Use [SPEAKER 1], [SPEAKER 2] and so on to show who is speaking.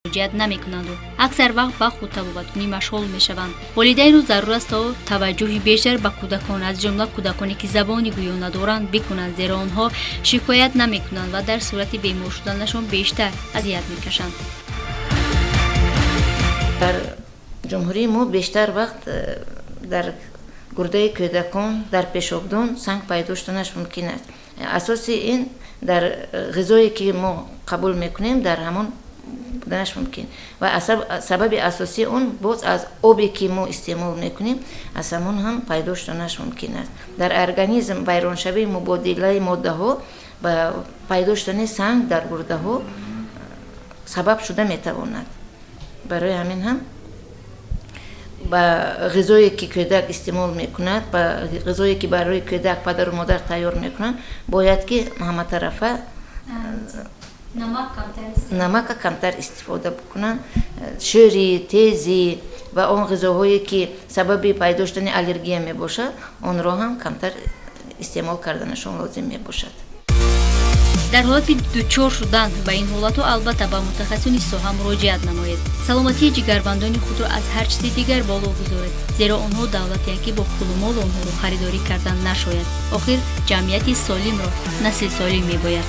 [SPEAKER 1] Муроҷиат намекунанду аксар вақт ба худтабобаткунӣ машғул мешаванд. Волидайнро зарур аст, то таваҷҷӯҳи бештар ба кӯдакон, аз ҷумла кӯдаконе, ки забони гӯё надоранд, бикунанд, зеро онҳо шикоят намекунанд ва дар сурати бемор шуданашон бештар азият мекашанд.
[SPEAKER 2] Дар ҷумҳурии мо бештар вақт дар гурдаи кӯдакон, дар пешобдон санг пайдо шуданаш мумкин аст. Асоси ин дар ғизое, ки мо қабул мекунем, дар ҳамон буданаш мумкин ва сабаби асосии он боз аз обе, ки мо истеъмол мекунем, аз ҳамон ҳам пайдо шуданаш мумкин аст. Дар организм вайроншавии мубодилаи моддаҳо ба пайдо шудани санг дар гурдаҳо сабаб шуда метавонад. Барои ҳамин ҳам ба ғизое, ки кӯдак истеъмол мекунад, ба ғизое, ки барои кӯдак падару модар тайёр мекунанд, бояд ки ҳаматарафа намака камтар истифода бикунанд, шӯрӣ, тезӣ ва он ғизоҳое, ки сабаби пайдо шудани аллергия мебошад, онро ҳам камтар истеъмол карданашон лозим мебошад.
[SPEAKER 1] Дар ҳолати дучор шудан ба ин ҳолатҳо, албатта, ба мутахассисони соҳа муроҷиат намоед. Саломатии ҷигарбандони худро аз ҳар чизи дигар боло гузоред, зеро онҳо давлатеянд, ки бо пулу мол онҳоро харидорӣ кардан нашояд. Охир ҷамъияти солимро насли солим мебояд.